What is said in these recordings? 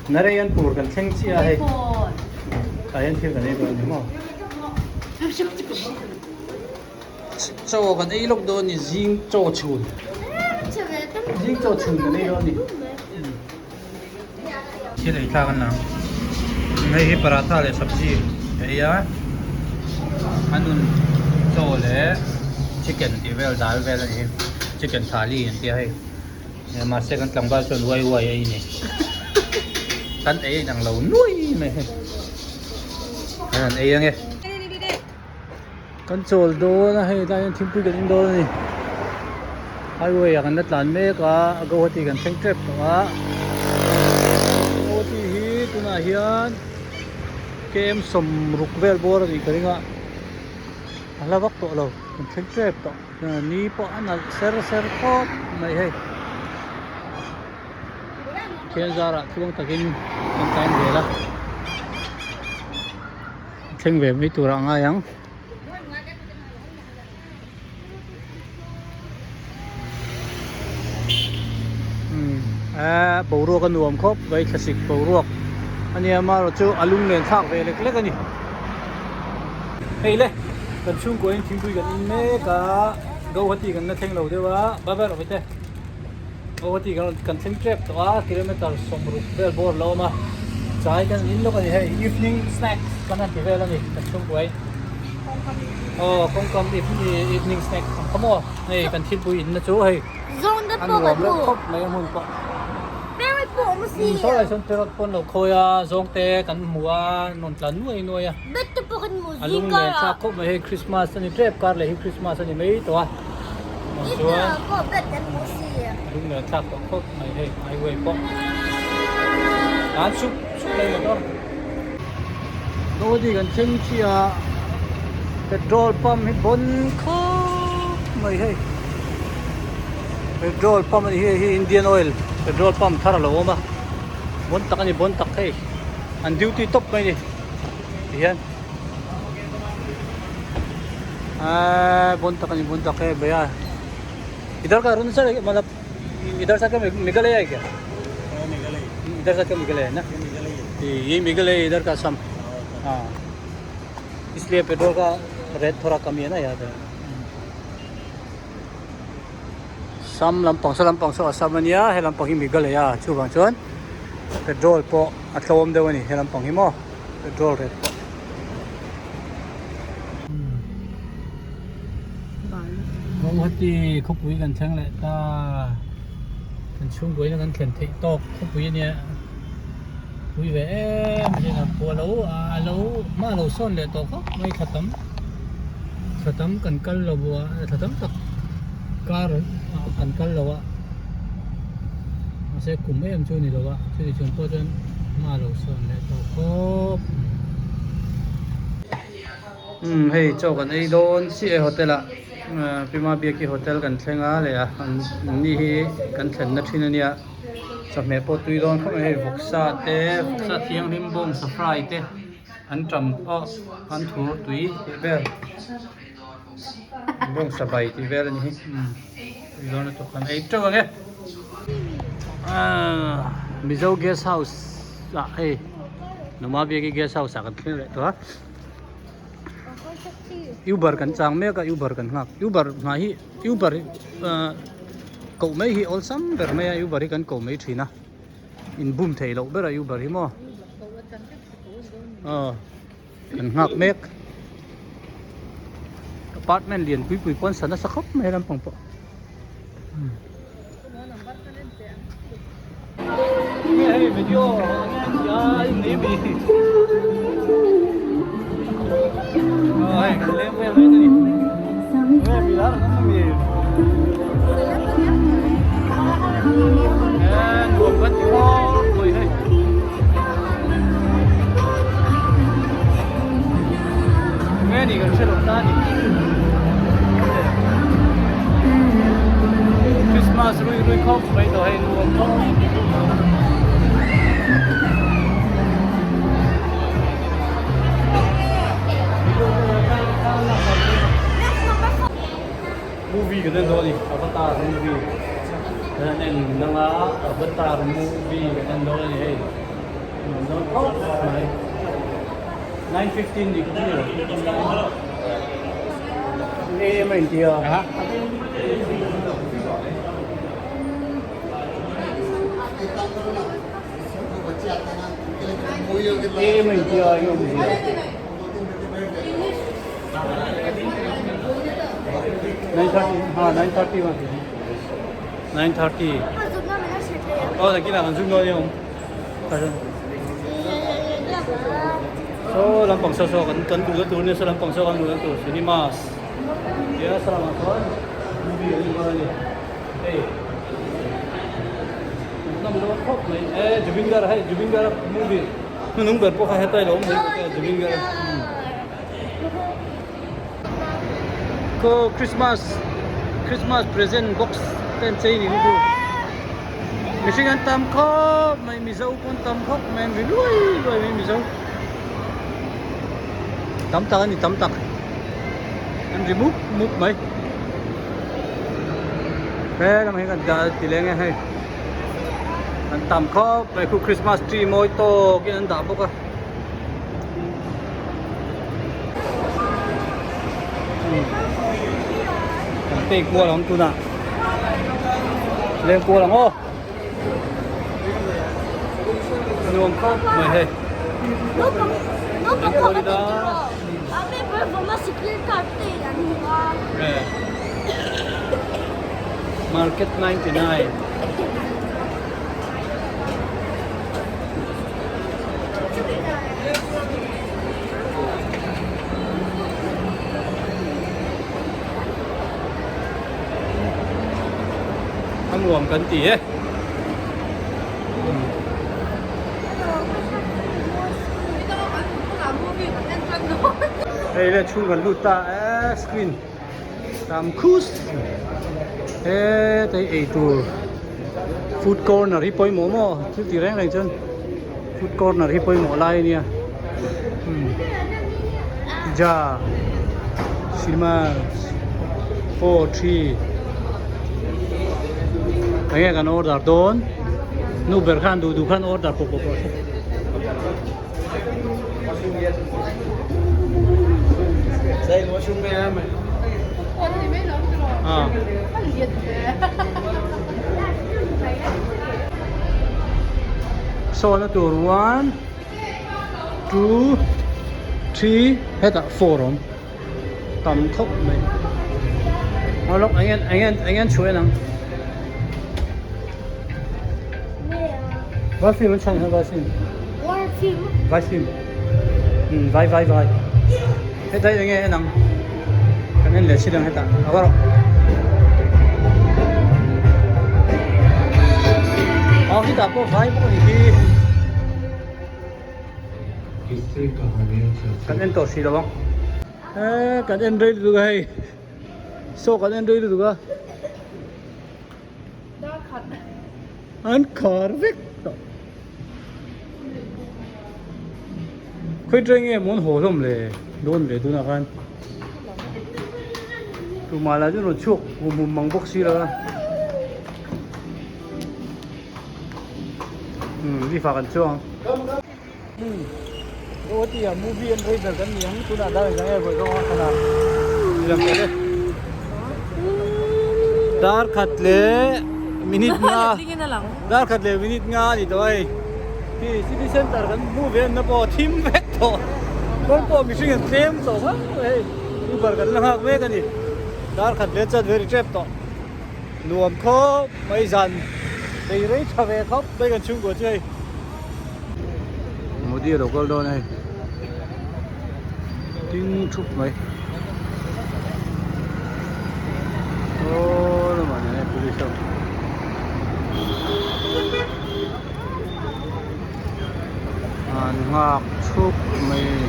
Narayanpur kan thleng chiah a hei. Tah hian thil kan ei dawn a ni maw? Chaw kan ei lawk dawn a ni zing chaw chhun. Zing chaw chhun kan ei dawn a ni. Thil ei thlak an lang. Hei hi paratha leh sabzi a ei a. A nun chaw leh chicken tih vel dal vel a ni hi. Chicken thali an tia hei. Mahse kan tlangval chuan uai uai a ei ni. Kan ei a inang lo nuai mai hei. Kan han ei ange. Kan chawl dawn a hei tlai hian thingpui kan in dawn a ni. Highway ah kan la tlan mek a Guwahati kan thleng tep tawh a. Guwahati hi tunah hian km sawmruk vel bawr a nih ka ring a. A hla vak tawh lo kan thleng tep tawh. Ni pawh a nalh ser ser khawp mai hei. Thian zarah tluang takin kan tan zel a. Thleng ve mai turah a ngai ang. Umm boruak a nuam khawp mai thlasik boruak a nia amaherawh chu a lung nen thlak ve lek lek a ni. Hei le kan chhungkua in thingpui kan in mek a Guwahati kan la thleng lo deuh a bye bye rawh mite. Guwahati kan rawn kan thleng tep tawh a kilometer sawmruk vel bawr a lo awm a chai kan in lawk a ni hei evening snacks kan han ti vel a ni kan chhungkua in aw kawngkam evening snack ang kha maw hei kan thilpui in na chu hei a nuam reuh khawp mai a hmun pawh saw lai sawn parrot pawh an lo khawi a zawng te kan hmu a an rawn tlan nuai nuai a a lung nen thlak khawp mai hei christmas a ni tep kar leh hi christmas a ni mai tawh a. Chuan lung thlak tawh khawp mai hei highway pawh an sup sup mai motor Dodi kan thleng chiah a petrol pump hi bawn khawp mai hei petrol pump a ni hi hei Indian oil petrol pump thar a lo awm a bawn tak a ni bawn tak hei an duty tawp mai a ni tihian. Aaa bon tak ani bon tak e bhaiya idhar ka arunachal hai matlab idhar sa ka meghalaya hai kya idhar sa ka meghalaya hai na ye meghalaya idhar ka assam ha isliye petrol ka rate thoda kam hi hai na yahan pe Assam lampang saw lampang saw Assam ania he lampang hi Meghalaya chuvang chuan petrol pawh a tlawm deuh ani he lampang hi maw petrol rate pawh. Guwahati khawpui kan thleng leh ta kan chhungkaw in kan thlen theih tawk khawpui ania pui ve em hian a phuah lo a lo hma a lo sawn leh tawh khawp mai thla tam thla tam kan kal lo a thla tam tak kar ah kan kal lo a mahse kum em chu a ni lo a chutih chung pawh chuan hma a lo sawn leh tawh khawp umm hei chaw kan ei dawn chiah e hotel ah Pima Biaki hotel kan thleng a leh a an ni hi kan thlenna thin a nia. Chawhmeh pawh tui dawn khawp mai hei vawksa te vawksa thianghlim bawngsa fry te an tam pawh an thur tui tih vel bawngsa bai tih vel a ni hi umm tui dawn lutuk kan ei teuh ang e ahh Mizo guest house ah hei Numa Biaki guest house ah kan thleng leh tawh a Uber kan chang mek a Uber kan nghak Uber nghah hi Uber hi ahh koh mai hi awlsam ber mai a Uber hi kan ko mai thin a in bum theih loh ber a Uber hi maw aw kan nghak mek apartment lian pui pui pawn sa nasa khawp mai lampang pawh. Hei video Christmas rui rui khawp mai tawh hei nuam khawp Movie kan en dawn a ni Avatar movie kan en nanga Avatar movie kan en dawn a ni hei. Nuam dawn khawp mai. 9:15 dik chu ni lo. AM a inti a. AM a inti a eng awmzia. 9:30 ha 9:30 ma 9:30 oh nakina kan zoom dawn em so lampang saw saw kan kan duhna tur nia saw lampang saw kan duhna tur cinemas tia saw lamah chuan movie an inbual a ni hei hmuhnawm dawn khawp mai e Jubingar hei Jubingar movie hnuhnung ber pawh kha hetlai lo awm mai bawk a Jubingar Khaw Christmas Christmas present box te an chei ni chu mihring an tam khawp mai Mizo pawh an tam khawp mai an ri luai luai mai Mizo tam tak a ni tam tak an ri mup mup mai he lamah hian kan dah ti leng e hei an tam khawp mai khu Christmas tree mawi tawkin an dah bawk a. Kan pei kual ang tunah leng kual ang aw nuam khawp mai hei leng kual ila market 99 A nuam kan ti e. Hei le chhung kan lut ta e screen tam khus hetai ei tur food corner hi pawimawh maw thil ti reng reng chuan food corner hi pawimawh lai ania pizza cinemas 4 3 enge kan order dawn nu ber khan duh duh khan order pawp pawp rawh se. Sawna tur 1 2 3 hetah 4 awm tam khawp mai aw lawk eng eng eng an chhuah en ang vai film an chhan hian vai film vai film vai vai vai heta hi enge en ang kan en leh si ang hetah a va rawh aw hetah pawh vai bawk a ni hi kan en tawh hrih lo ang eh kan en rei lutuk a hei saw kan en rei lutuk a an khar vek tawh khawi train nge maw an haw hlawm le dawn ve tunah khan tumah lah chu an rawn chhuak hum hum mang bawk si lo a umm lift ah kan chuang umm Guwahati ah movie an rei ber kan ni ang tunah dar engzah nge vawi zawng a khan a lam tawh e dar khat leh minute nga dar khat leh minute nga a ni tawh a hei khi city center kan hmu ve na pawh a thim vek tawh kawng pawh mihring an tlem tawh vak mai hei uber kan la nghak mek a ni dar khat leh chuan very trap tawh nuam khawp mai zan rei rei tha ve khawp mai kan chhungkua chu hei. Modi a lo kal dawn a hei ding thup mai aw lamah hian hei police ho an nghak thup mai a ni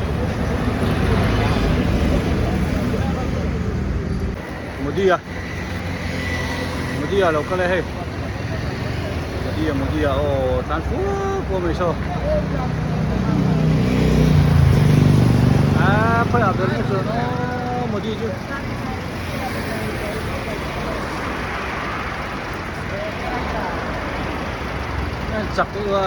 Modi a Modi a lo kal e hei Modi a Modi a aw tlan fur pawh mai saw a khawiah ber nge chuan aw Modi chu chak deuh a.